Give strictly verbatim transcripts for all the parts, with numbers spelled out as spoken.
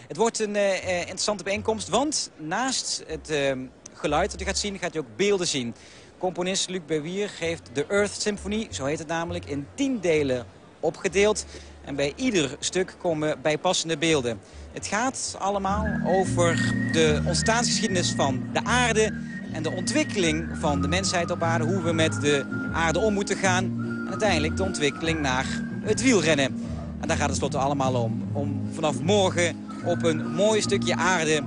Het wordt een eh, eh, interessante bijeenkomst, want naast het eh, geluid dat u gaat zien, gaat u ook beelden zien. Componist Luc Berwier heeft de Earth Symphony, zo heet het namelijk, in tien delen opgedeeld. En bij ieder stuk komen bijpassende beelden. Het gaat allemaal over de ontstaansgeschiedenis van de aarde en de ontwikkeling van de mensheid op aarde, hoe we met de aarde om moeten gaan en uiteindelijk de ontwikkeling naar het wielrennen. En daar gaat het tenslotte allemaal om, om vanaf morgen op een mooi stukje aarde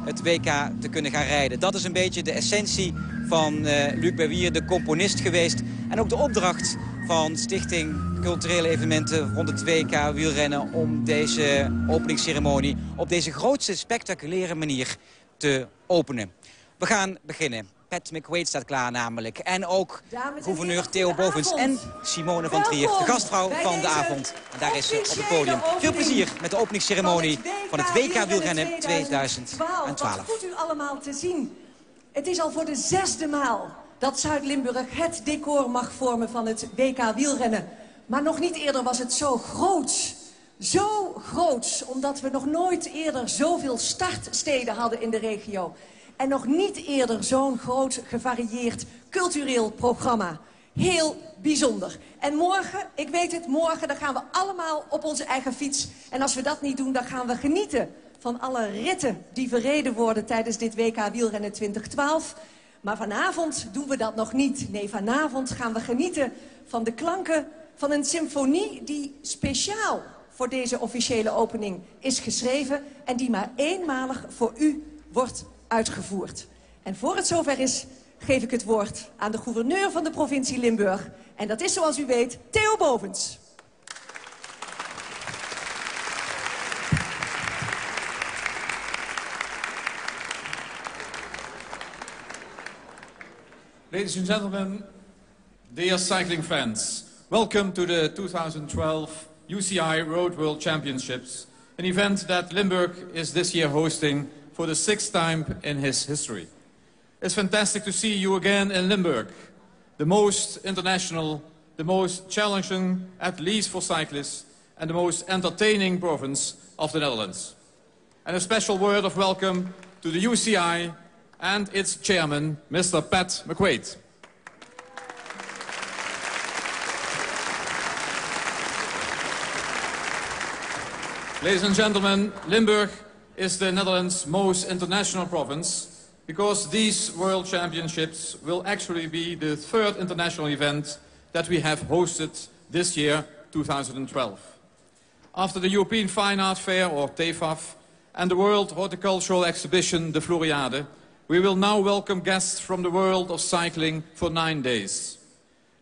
het W K te kunnen gaan rijden. Dat is een beetje de essentie van eh, Luc Berwier, de componist geweest. En ook de opdracht van Stichting Culturele Evenementen rond het W K wielrennen om deze openingsceremonie op deze grootste spectaculaire manier te openen. We gaan beginnen. Pat McQuaid staat klaar namelijk. En ook gouverneur Theo Bovens en Simone van Trier, de gastvrouw van de avond. En daar is ze op het podium. Veel plezier met de openingsceremonie van het W K wielrennen tweeduizend twaalf. Wat goed u allemaal te zien. Het is al voor de zesde maal dat Zuid-Limburg het decor mag vormen van het W K wielrennen. Maar nog niet eerder was het zo groots. Zo groots, omdat we nog nooit eerder zoveel startsteden hadden in de regio. En nog niet eerder zo'n groot gevarieerd cultureel programma. Heel bijzonder. En morgen, ik weet het, morgen dan gaan we allemaal op onze eigen fiets. En als we dat niet doen, dan gaan we genieten van alle ritten die verreden worden tijdens dit W K wielrennen twintig twaalf. Maar vanavond doen we dat nog niet. Nee, vanavond gaan we genieten van de klanken van een symfonie die speciaal voor deze officiële opening is geschreven en die maar eenmalig voor u wordt uitgevoerd. En voor het zover is, geef ik het woord aan de gouverneur van de provincie Limburg. En dat is, zoals u weet, Theo Bovens. Ladies and gentlemen, dear cycling fans, welcome to the two thousand twelve U C I Road World Championships, an event that Limburg is this year hosting for the sixth time in his history. It's fantastic to see you again in Limburg, the most international, the most challenging, at least for cyclists, and the most entertaining province of the Netherlands. And a special word of welcome to the U C I and its chairman, Mister Pat McQuaid. Ladies and gentlemen, Limburg is the Netherlands' most international province because these World Championships will actually be the third international event that we have hosted this year, two thousand twelve. After the European Fine Art Fair, or TEFAF, and the World Horticultural Exhibition, the Floriade, we will now welcome guests from the world of cycling for nine days.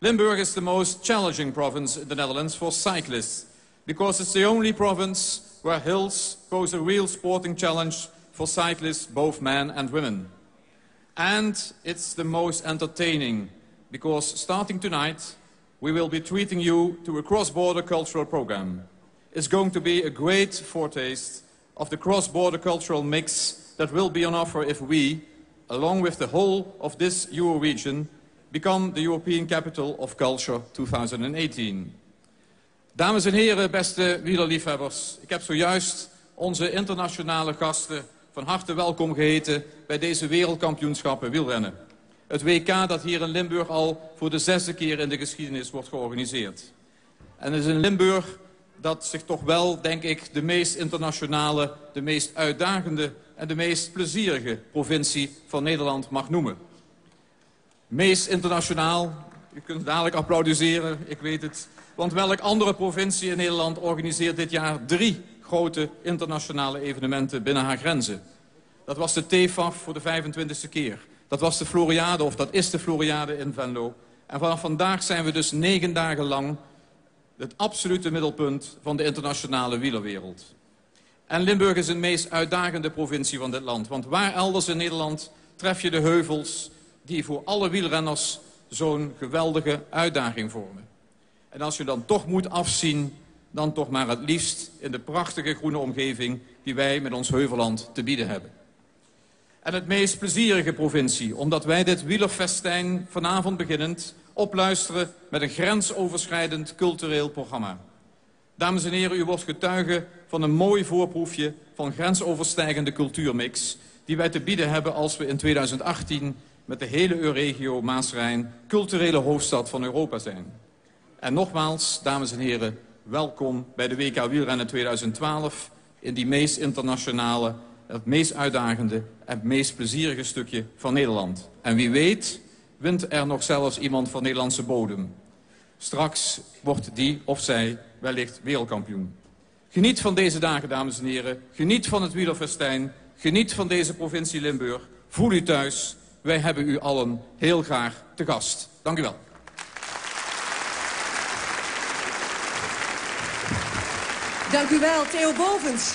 Limburg is the most challenging province in the Netherlands for cyclists because it's the only province where hills pose a real sporting challenge for cyclists, both men and women. And it's the most entertaining because starting tonight, we will be treating you to a cross-border cultural program. It's going to be a great foretaste of the cross-border cultural mix that will be on offer if we, along with the whole of this Euro region, become the European Capital of Culture two thousand eighteen. Dames en heren, beste wielerliefhebbers, ik heb zojuist onze internationale gasten van harte welkom geheten bij deze wereldkampioenschappen wielrennen. Het W K dat hier in Limburg al voor de zesde keer in de geschiedenis wordt georganiseerd. En het is in Limburg dat zich toch wel, denk ik, de meest internationale, de meest uitdagende en de meest plezierige provincie van Nederland mag noemen. Meest internationaal, u kunt dadelijk applaudisseren, ik weet het. Want welk andere provincie in Nederland organiseert dit jaar drie grote internationale evenementen binnen haar grenzen? Dat was de TEFAF voor de vijfentwintigste keer. Dat was de Floriade, of dat is de Floriade in Venlo. En vanaf vandaag zijn we dus negen dagen lang het absolute middelpunt van de internationale wielerwereld. En Limburg is de meest uitdagende provincie van dit land. Want waar elders in Nederland tref je de heuvels die voor alle wielrenners zo'n geweldige uitdaging vormen? En als je dan toch moet afzien, dan toch maar het liefst in de prachtige groene omgeving die wij met ons heuvelland te bieden hebben. En het meest plezierige provincie, omdat wij dit wielerfestijn vanavond beginnend opluisteren met een grensoverschrijdend cultureel programma. Dames en heren, u wordt getuige van een mooi voorproefje van grensoverstijgende cultuurmix die wij te bieden hebben als we in tweeduizend achttien met de hele Euregio Maas-Rijn culturele hoofdstad van Europa zijn. En nogmaals, dames en heren, welkom bij de W K Wielrennen tweeduizend twaalf in die meest internationale, het meest uitdagende en het meest plezierige stukje van Nederland. En wie weet wint er nog zelfs iemand van Nederlandse bodem. Straks wordt die of zij wellicht wereldkampioen. Geniet van deze dagen, dames en heren. Geniet van het wielerfestijn. Geniet van deze provincie Limburg. Voel u thuis. Wij hebben u allen heel graag te gast. Dank u wel. Dank u wel, Theo Bovens.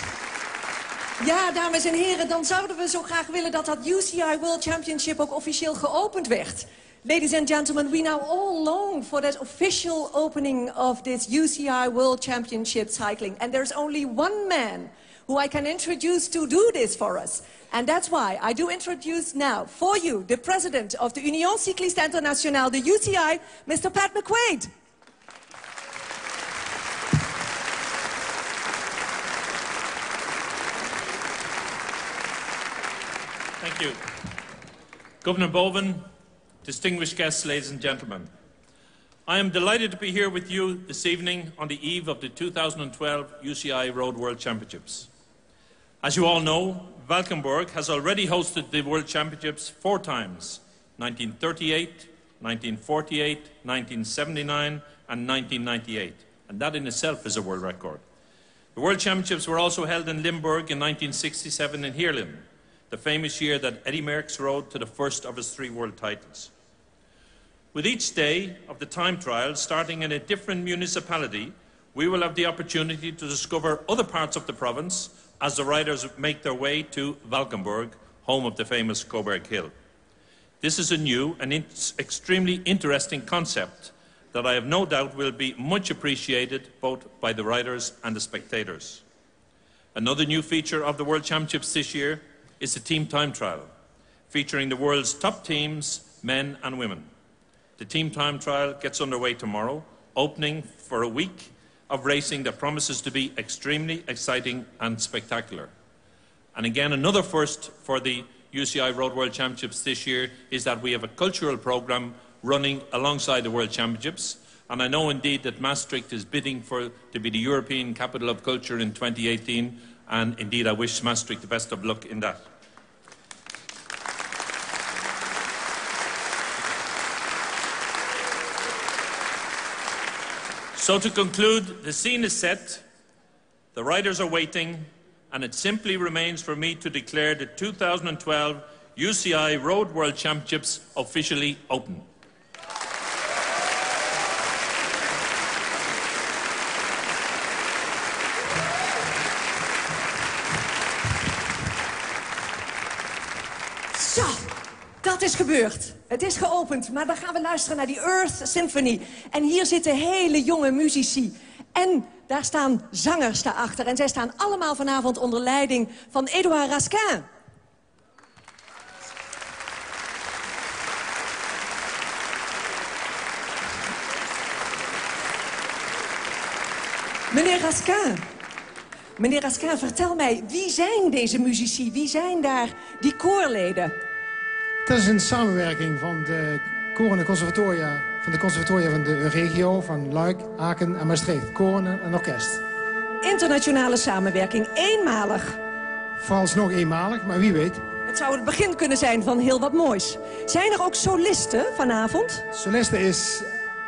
Ja, dames en heren, dan zouden we zo graag willen dat dat U C I World Championship ook officieel geopend werd. Ladies and gentlemen, we now all long for that official opening of this U C I World Championship Cycling. And there's only one man who I can introduce to do this for us. And that's why I do introduce now for you the president of the Union Cycliste Internationale, the U C I, Mister Pat McQuaid. Thank you. Governor Boven, distinguished guests, ladies and gentlemen. I am delighted to be here with you this evening on the eve of the two thousand twelve U C I Road World Championships. As you all know, Valkenburg has already hosted the World Championships four times, nineteen thirty-eight, nineteen forty-eight, nineteen seventy-nine, and nineteen ninety-eight, and that in itself is a world record. The World Championships were also held in Limburg in nineteen sixty-seven in Heerlen, the famous year that Eddy Merckx rode to the first of his three world titles. With each day of the time trial starting in a different municipality, we will have the opportunity to discover other parts of the province as the riders make their way to Valkenburg, home of the famous Coburg Hill. This is a new and in-, extremely interesting concept that I have no doubt will be much appreciated both by the riders and the spectators. Another new feature of the World Championships this year is the team time trial, featuring the world's top teams, men and women. The team time trial gets underway tomorrow, opening for a week of racing that promises to be extremely exciting and spectacular. And again, another first for the U C I Road World Championships this year is that we have a cultural programme running alongside the World Championships. And I know indeed that Maastricht is bidding for to be the European Capital of Culture in twenty eighteen. And indeed, I wish Maastricht the best of luck in that. So to conclude, the scene is set. The riders are waiting, and it simply remains for me to declare the two thousand twelve U C I Road World Championships officially open. Zo, dat is gebeurd. Het is geopend, maar dan gaan we luisteren naar die Earth Symphony. En hier zitten hele jonge muzici. En daar staan zangers daarachter. En zij staan allemaal vanavond onder leiding van Edouard Raskin. Meneer Raskin, meneer Raskin, vertel mij, wie zijn deze muzici? Wie zijn daar die koorleden? Dat is een samenwerking van de koren en conservatoria, van de conservatoria van de Euregio, van Luik, Aken en Maastricht. Koren en orkest. Internationale samenwerking, eenmalig. Vooralsnog eenmalig, maar wie weet. Het zou het begin kunnen zijn van heel wat moois. Zijn er ook solisten vanavond? Soliste is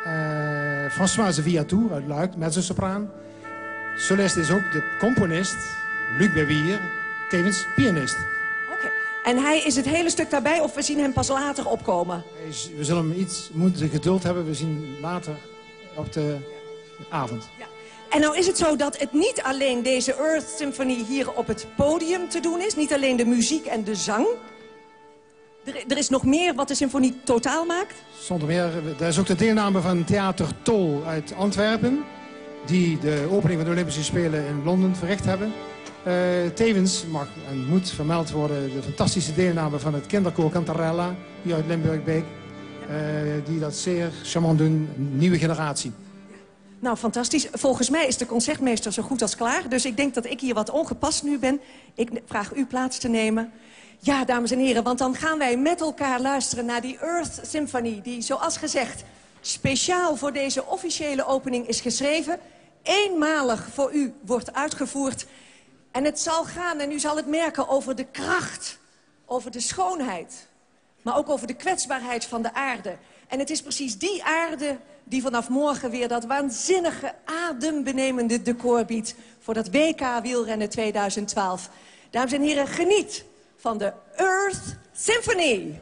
eh, Françoise Viatou uit Luik, mezzosopraan. Solist is ook de componist, Luc Bewier, tevens pianist. Oké. En hij is het hele stuk daarbij of we zien hem pas later opkomen? Hij is, we zullen hem iets moeten geduld hebben, we zien hem later op de avond. Ja. En nou is het zo dat het niet alleen deze Earth Symphony hier op het podium te doen is, niet alleen de muziek en de zang. Er, er is nog meer wat de symfonie totaal maakt. Zonder meer, er is ook de deelname van Theater Tol uit Antwerpen, die de opening van de Olympische Spelen in Londen verricht hebben. Eh, tevens mag en moet vermeld worden de fantastische deelname van het kinderkoor Cantarella, hier uit Limburg-Beek, eh, die dat zeer charmant doen, een nieuwe generatie. Nou, fantastisch. Volgens mij is de concertmeester zo goed als klaar. Dus ik denk dat ik hier wat ongepast nu ben. Ik vraag u plaats te nemen. Ja, dames en heren, want dan gaan wij met elkaar luisteren naar die Earth Symphony, die, zoals gezegd, speciaal voor deze officiële opening is geschreven, eenmalig voor u wordt uitgevoerd. En het zal gaan, en u zal het merken, over de kracht, over de schoonheid, maar ook over de kwetsbaarheid van de aarde. En het is precies die aarde die vanaf morgen weer dat waanzinnige, adembenemende decor biedt voor dat W K wielrennen tweeduizend twaalf. Dames en heren, geniet van de Earth Symphony.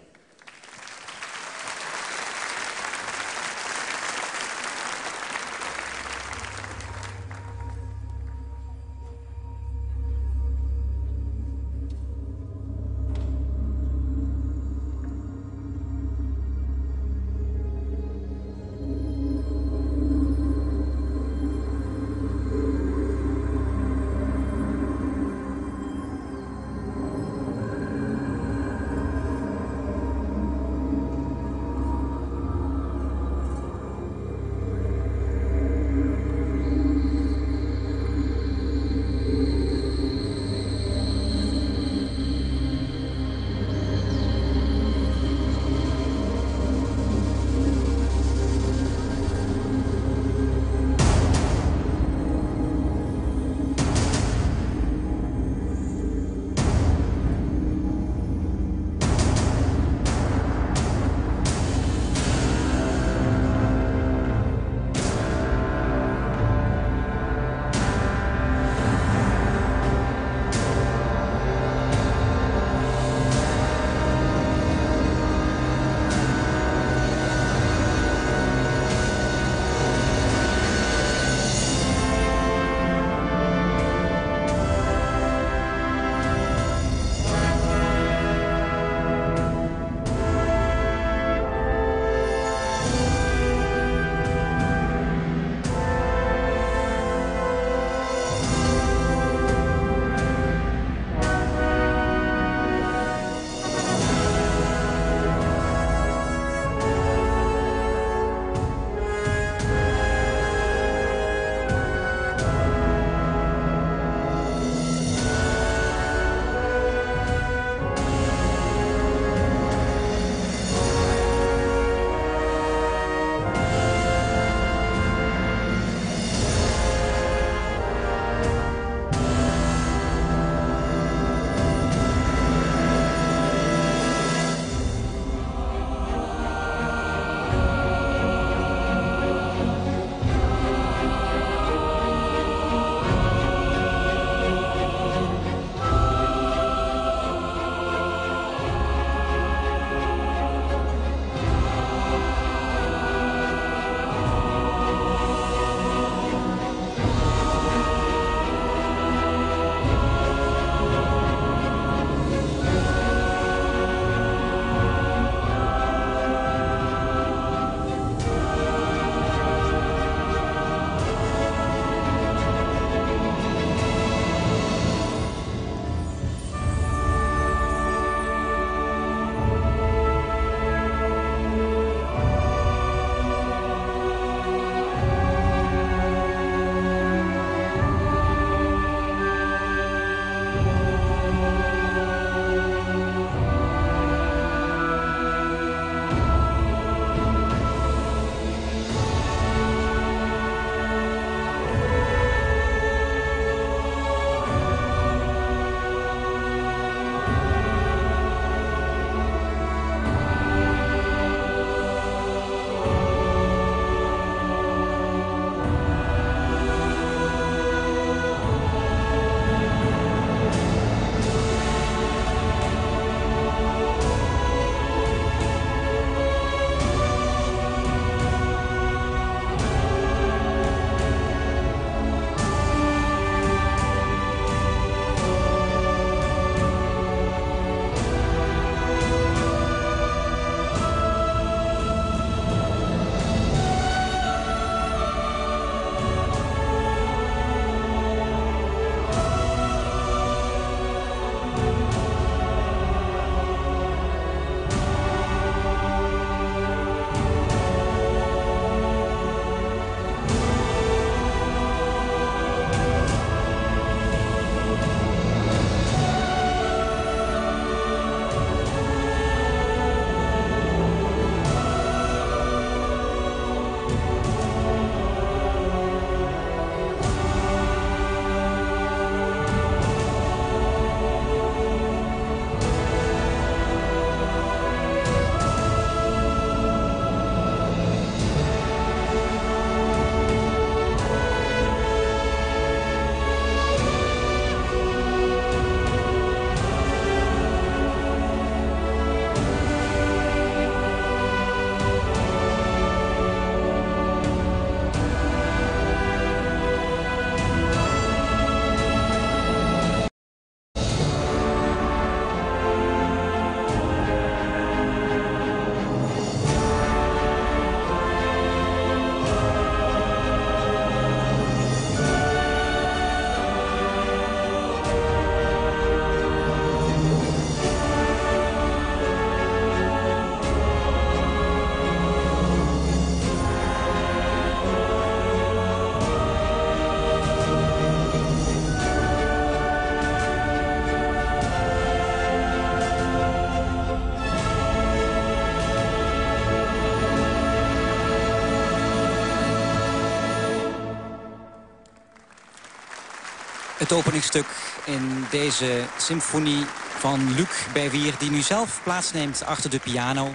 Het openingstuk in deze symfonie van Luc Berwier, die nu zelf plaatsneemt achter de piano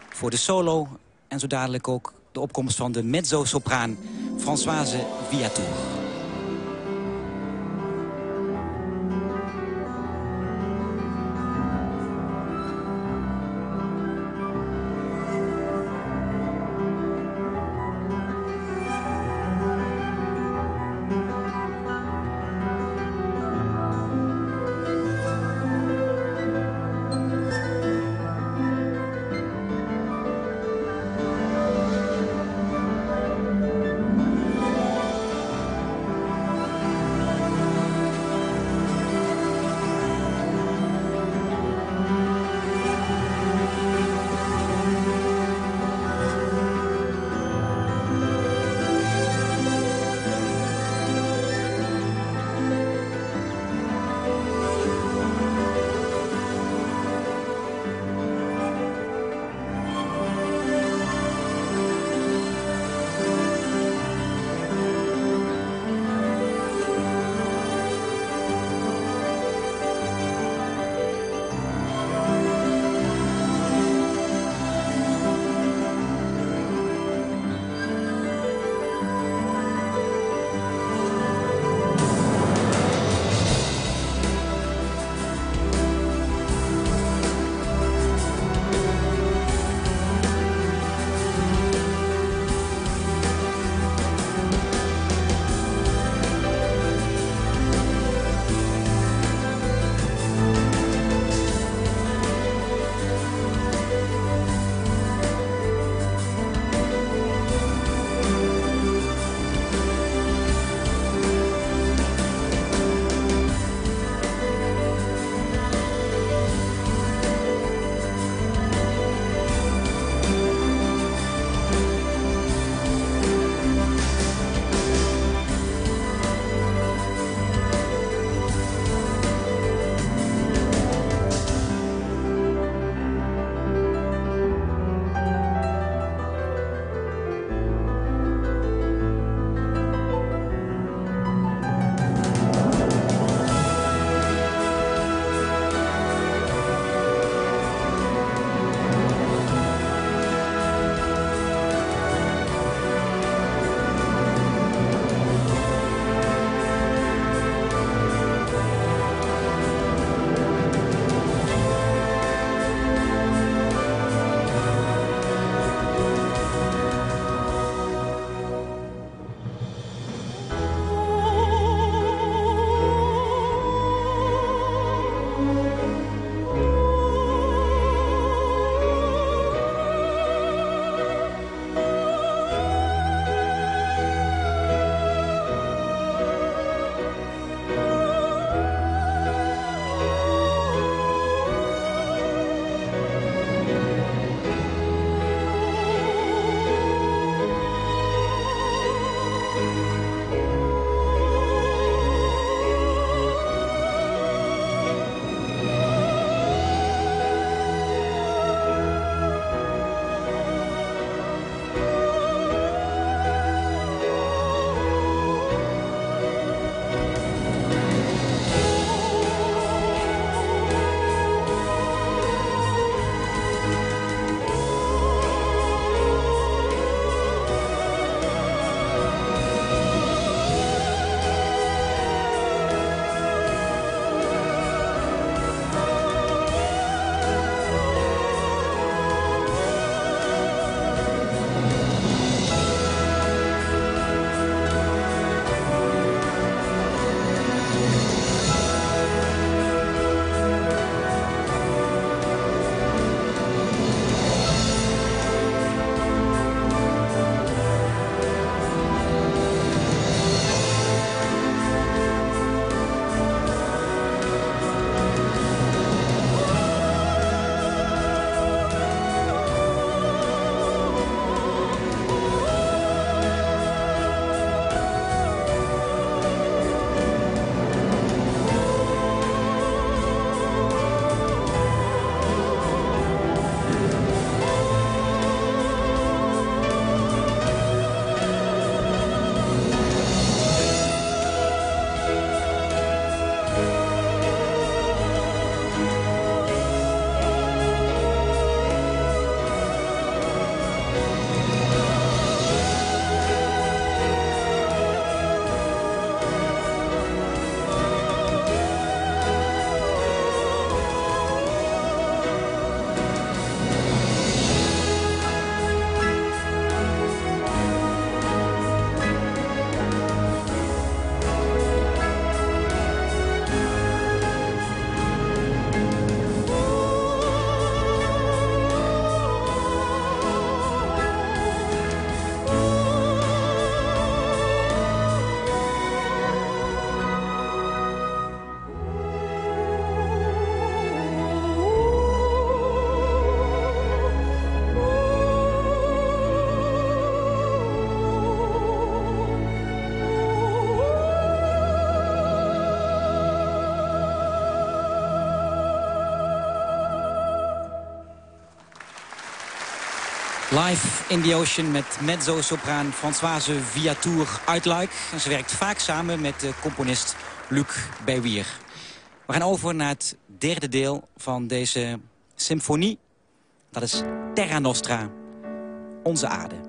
voor de solo en zo dadelijk ook de opkomst van de mezzosopraan Françoise Viatour. Live in the Ocean met mezzo-sopraan Françoise Viatour uit Luik. En ze werkt vaak samen met de componist Luc Bewier. We gaan over naar het derde deel van deze symfonie. Dat is Terra Nostra, Onze Aarde.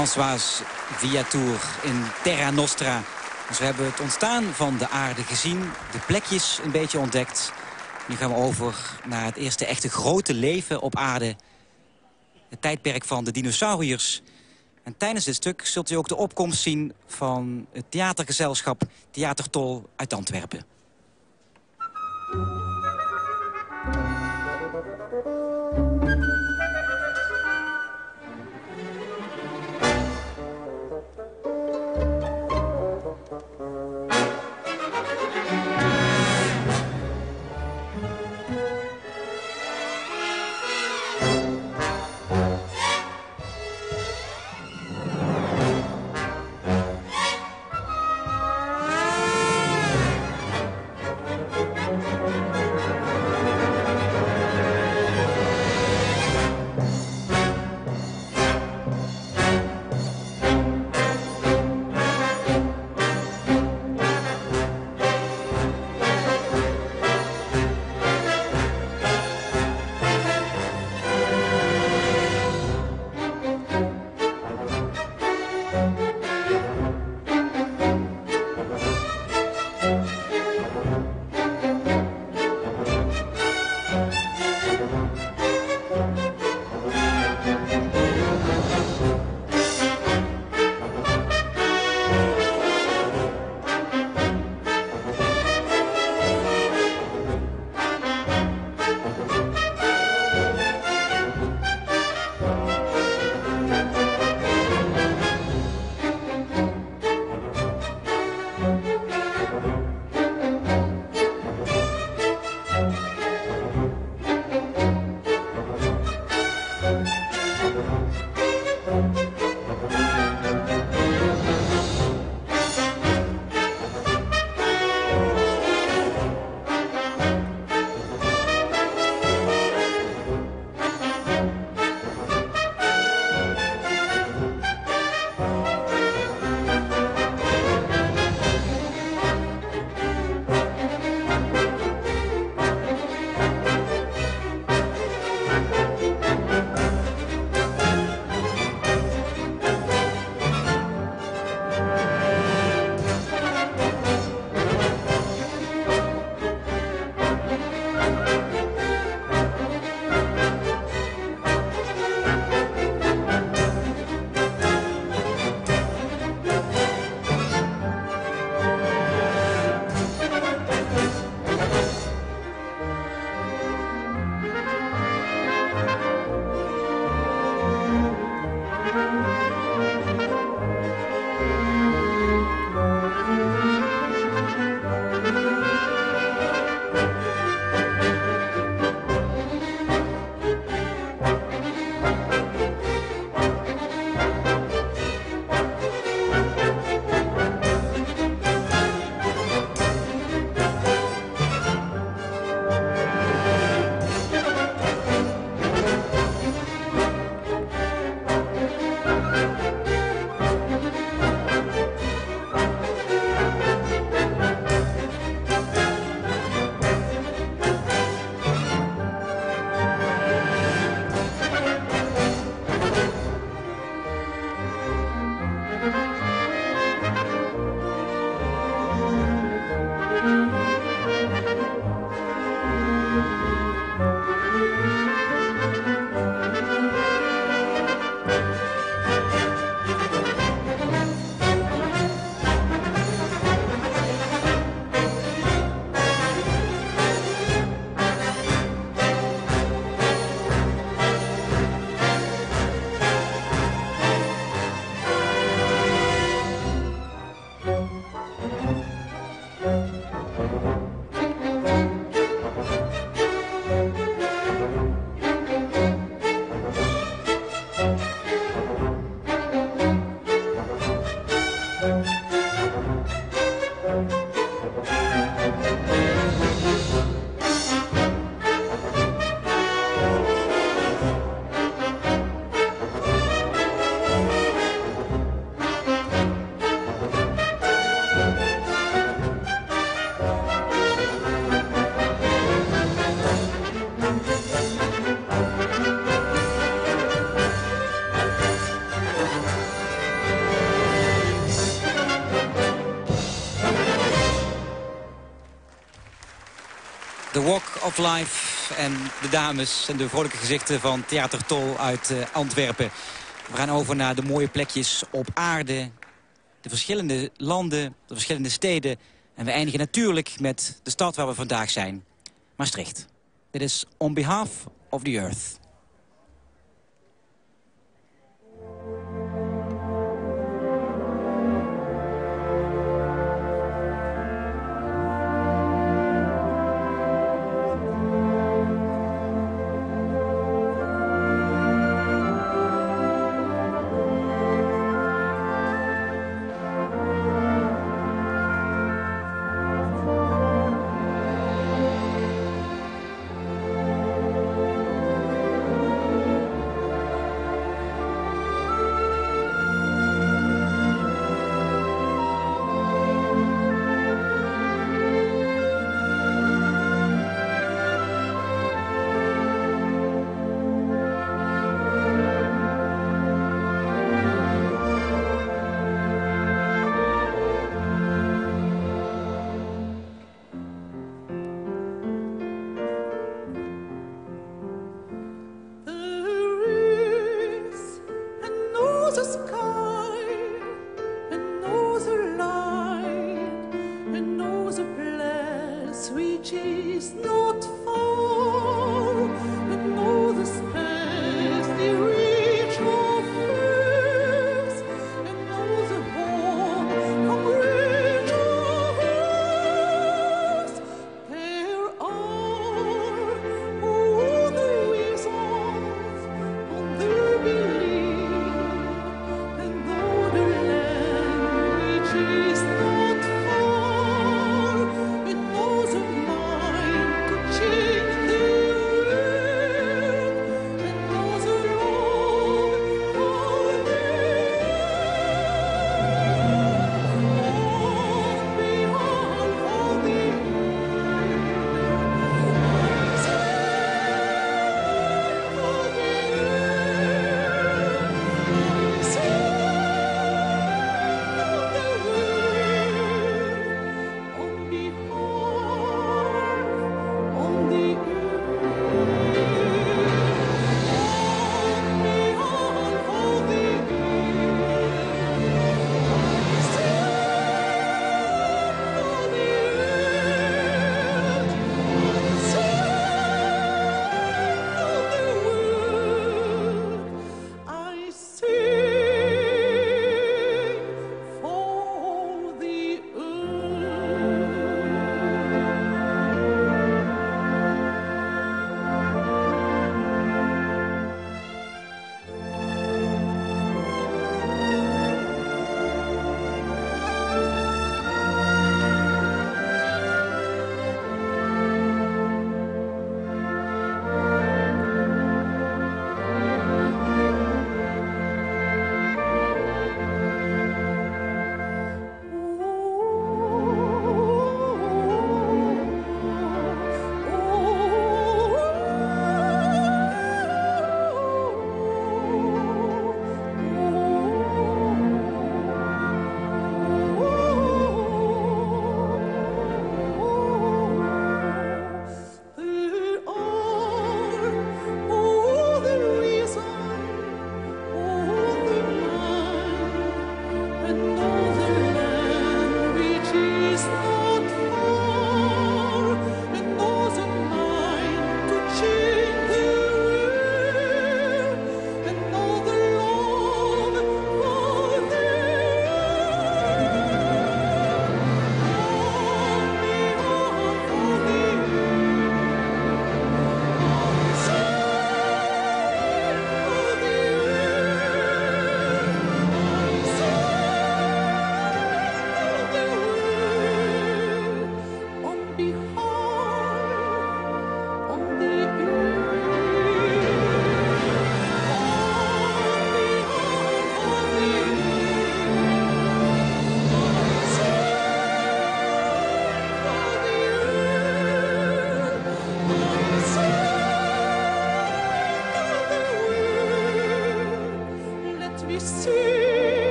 Françoise Viatur in Terra Nostra. Dus we hebben het ontstaan van de aarde gezien, de plekjes een beetje ontdekt. Nu gaan we over naar het eerste echte grote leven op aarde. Het tijdperk van de dinosauriërs. En tijdens dit stuk zult u ook de opkomst zien van het theatergezelschap Theater Tol uit Antwerpen. Walk of Life en de dames en de vrolijke gezichten van Theater Tol uit eh, Antwerpen. We gaan over naar de mooie plekjes op aarde, de verschillende landen, de verschillende steden. En we eindigen natuurlijk met de stad waar we vandaag zijn, Maastricht. Dit is On Behalf of the Earth.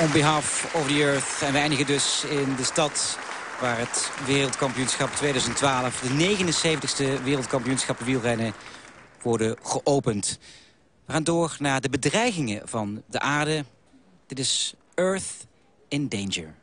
On behalf of the Earth. En we eindigen dus in de stad waar het wereldkampioenschap tweeduizend twaalf, de negenenzeventigste wereldkampioenschappen wielrennen, worden geopend. We gaan door naar de bedreigingen van de aarde. Dit is Earth in Danger.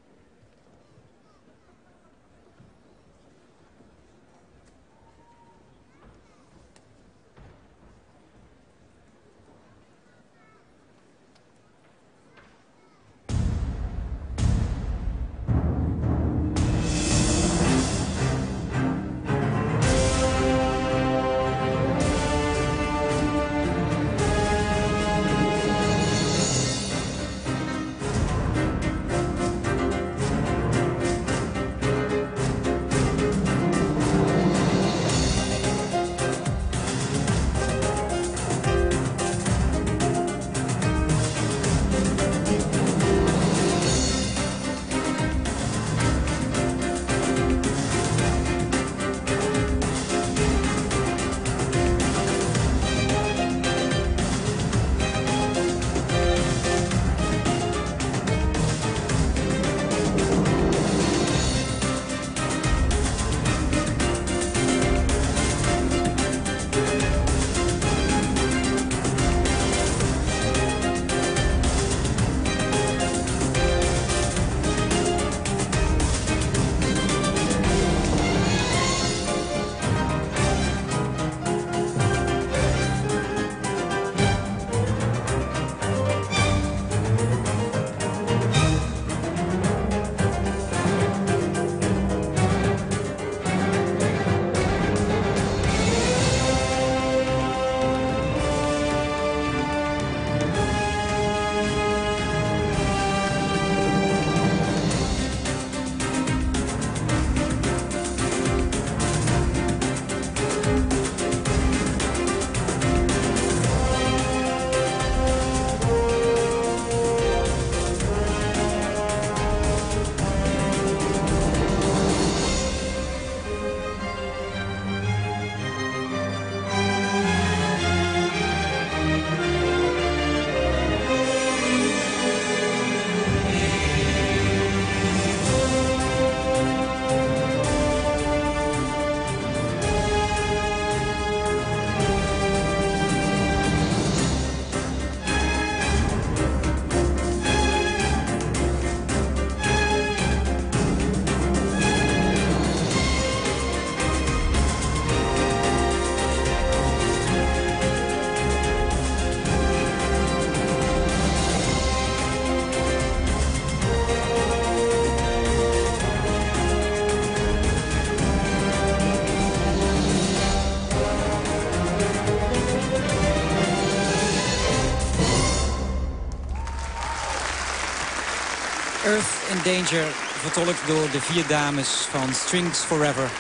Earth in Danger, vertolkt door de vier dames van Strings Forever.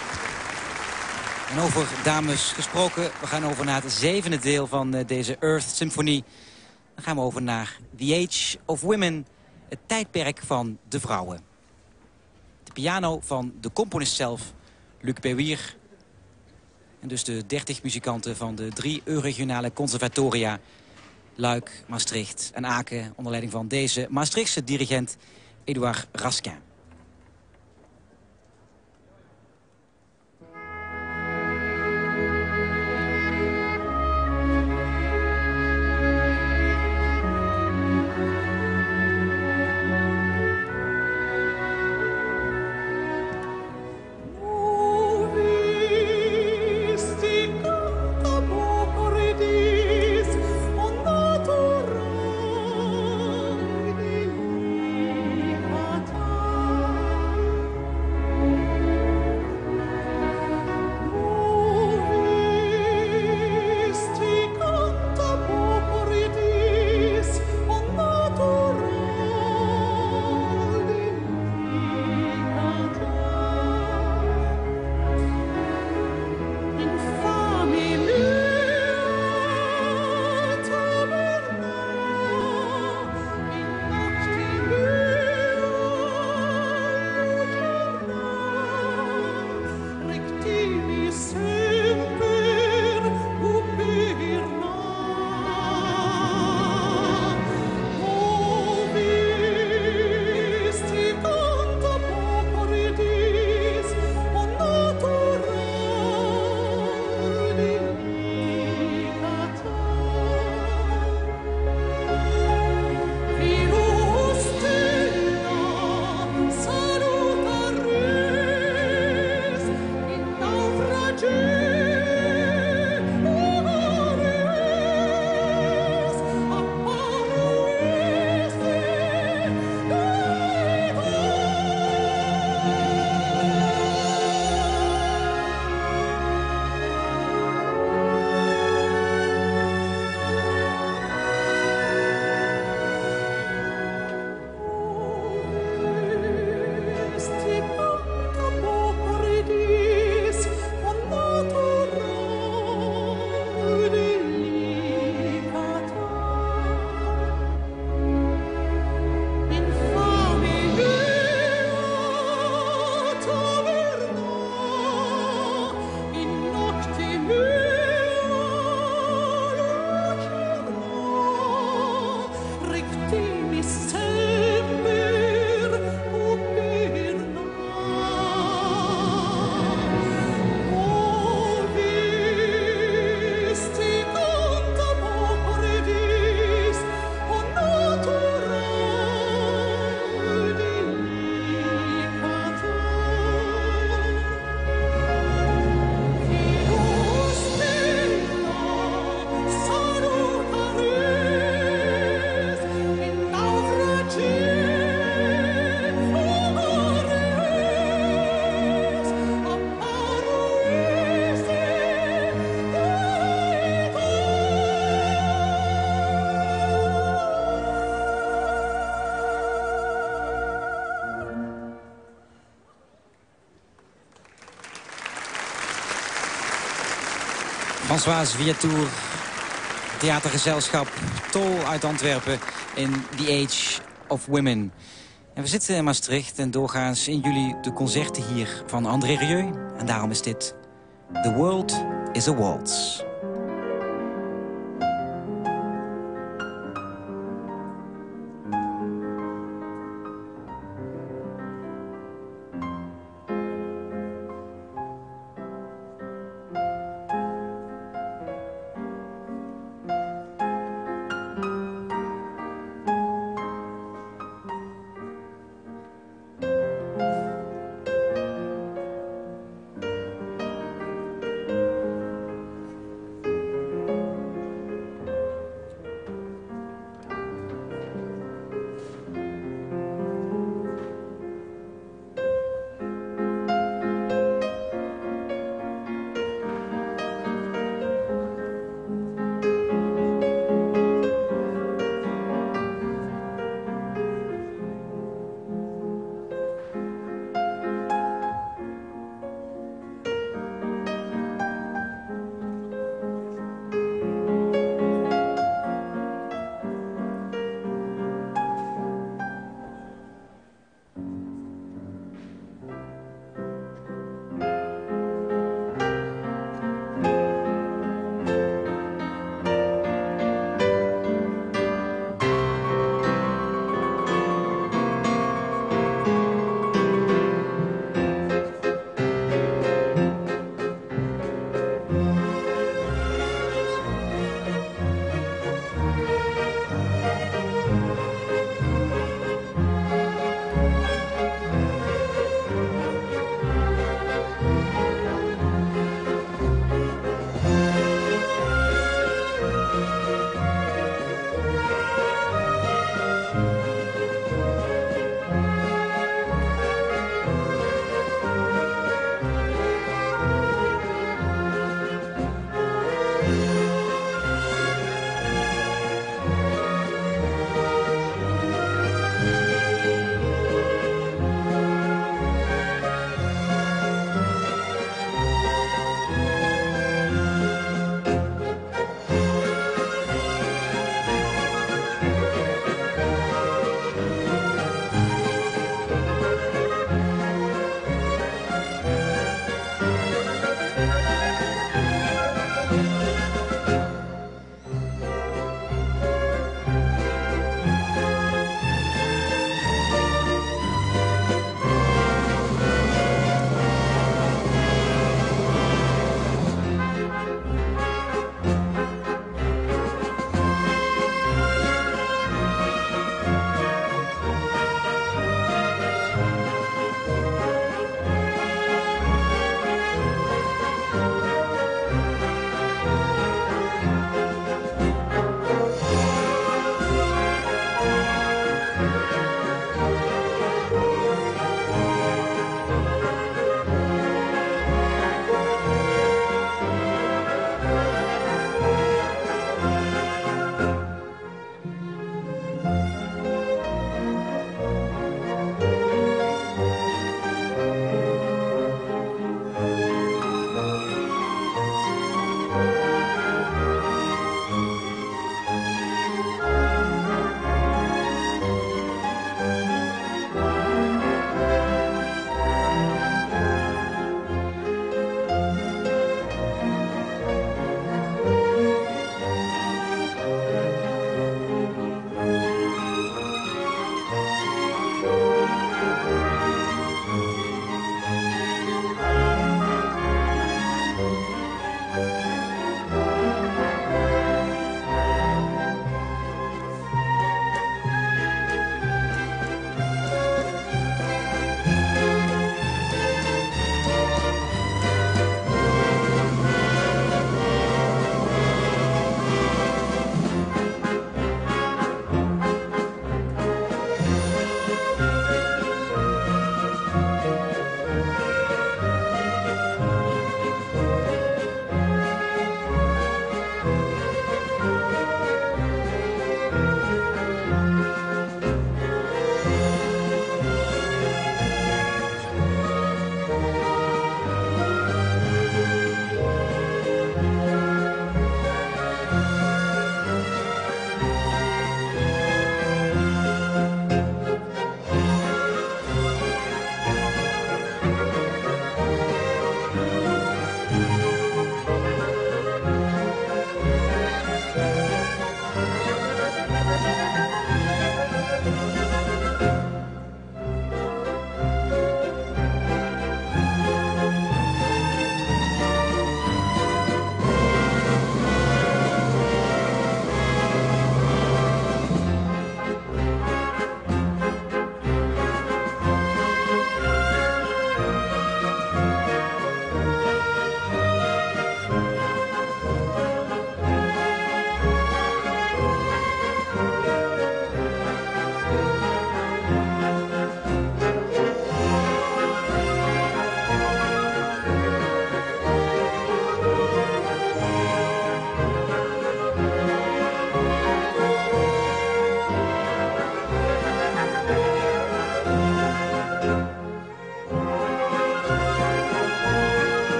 En over dames gesproken, we gaan over naar het zevende deel van, eh, deze Earth Symphony. Dan gaan we over naar The Age of Women, het tijdperk van de vrouwen. De piano van de componist zelf, Luc Bewier. En dus de dertig muzikanten van de drie euregionale conservatoria, Luik, Maastricht en Aken, onder leiding van deze Maastrichtse dirigent Edouard Raskin. Françoise Viatour, theatergezelschap Tol uit Antwerpen in The Age of Women. En we zitten in Maastricht en doorgaans in juli de concerten hier van André Rieu. En daarom is dit The World is a Waltz.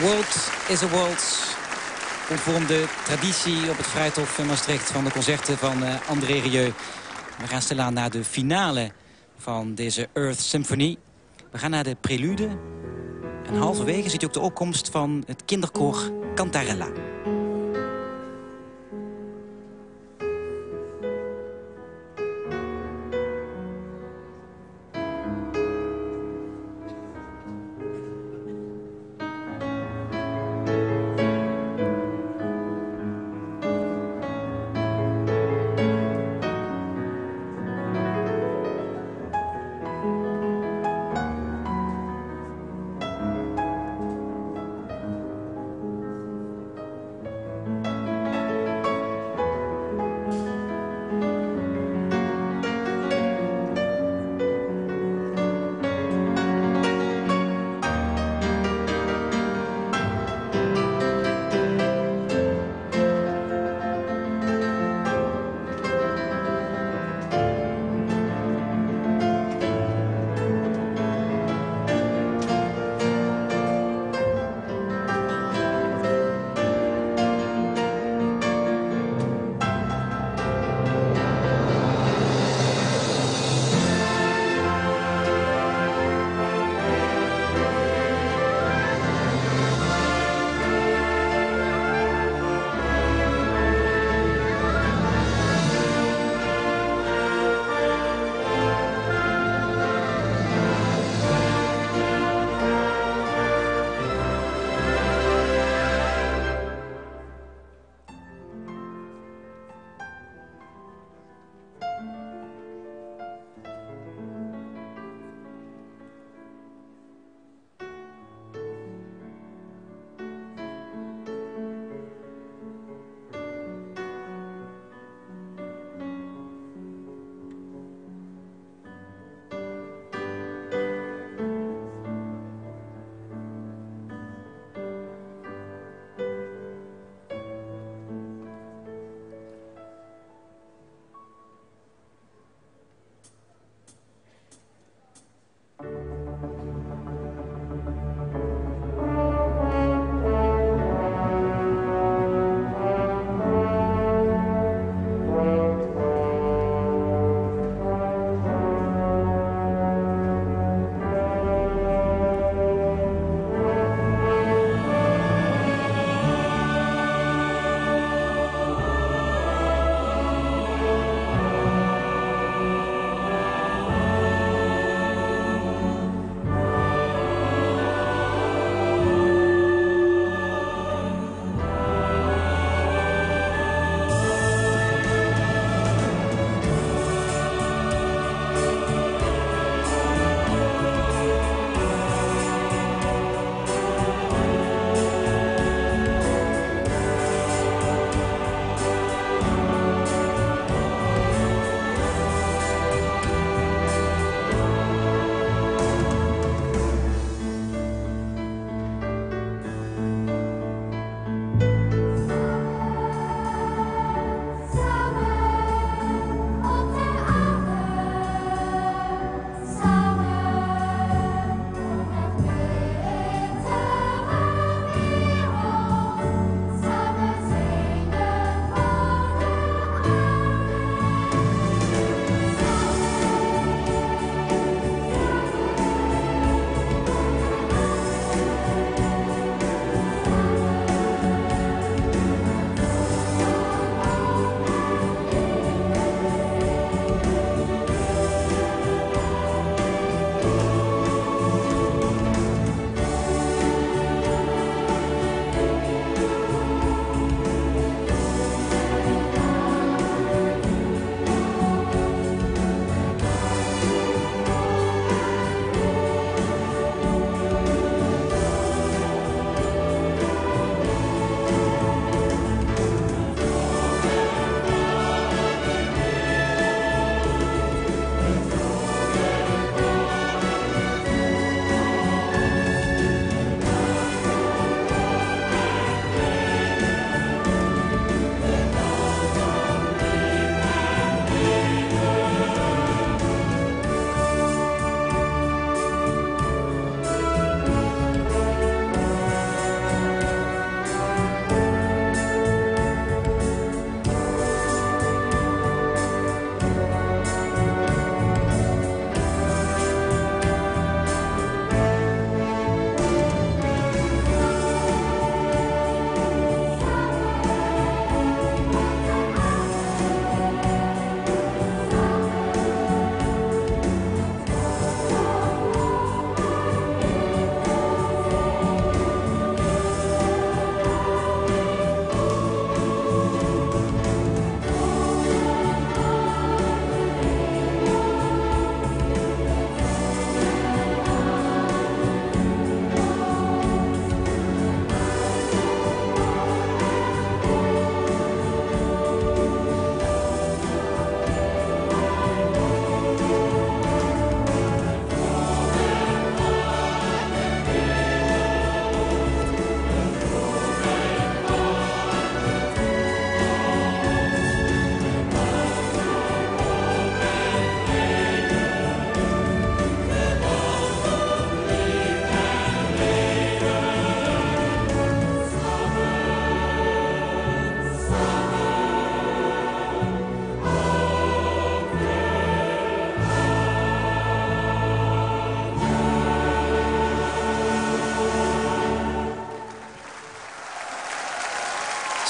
World is a Waltz. Conform de traditie op het Vrijthof in Maastricht van de concerten van eh, André Rieu. We gaan stilaan naar de finale van deze Earth Symphony. We gaan naar de prelude. En halverwege ziet u ook de opkomst van het kinderkoor Cantarella.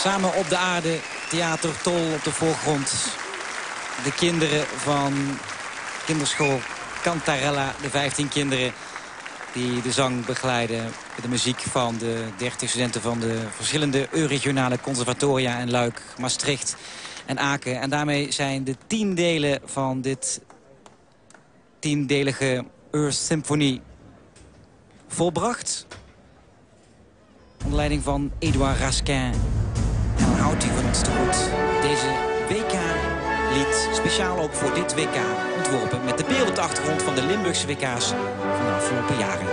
Samen op de aarde, theater Tol op de voorgrond. De kinderen van kinderschool Cantarella, de vijftien kinderen die de zang begeleiden. De muziek van de dertig studenten van de verschillende regionale conservatoria in Luik, Maastricht en Aken. En daarmee zijn de tien delen van dit tiendelige Earth Symphony volbracht. Onder leiding van Edouard Raskin. En dan houdt u van ons te goed. Deze W K-lied speciaal ook voor dit W K ontworpen, met de beelden op de achtergrond van de Limburgse W K's van de afgelopen jaren.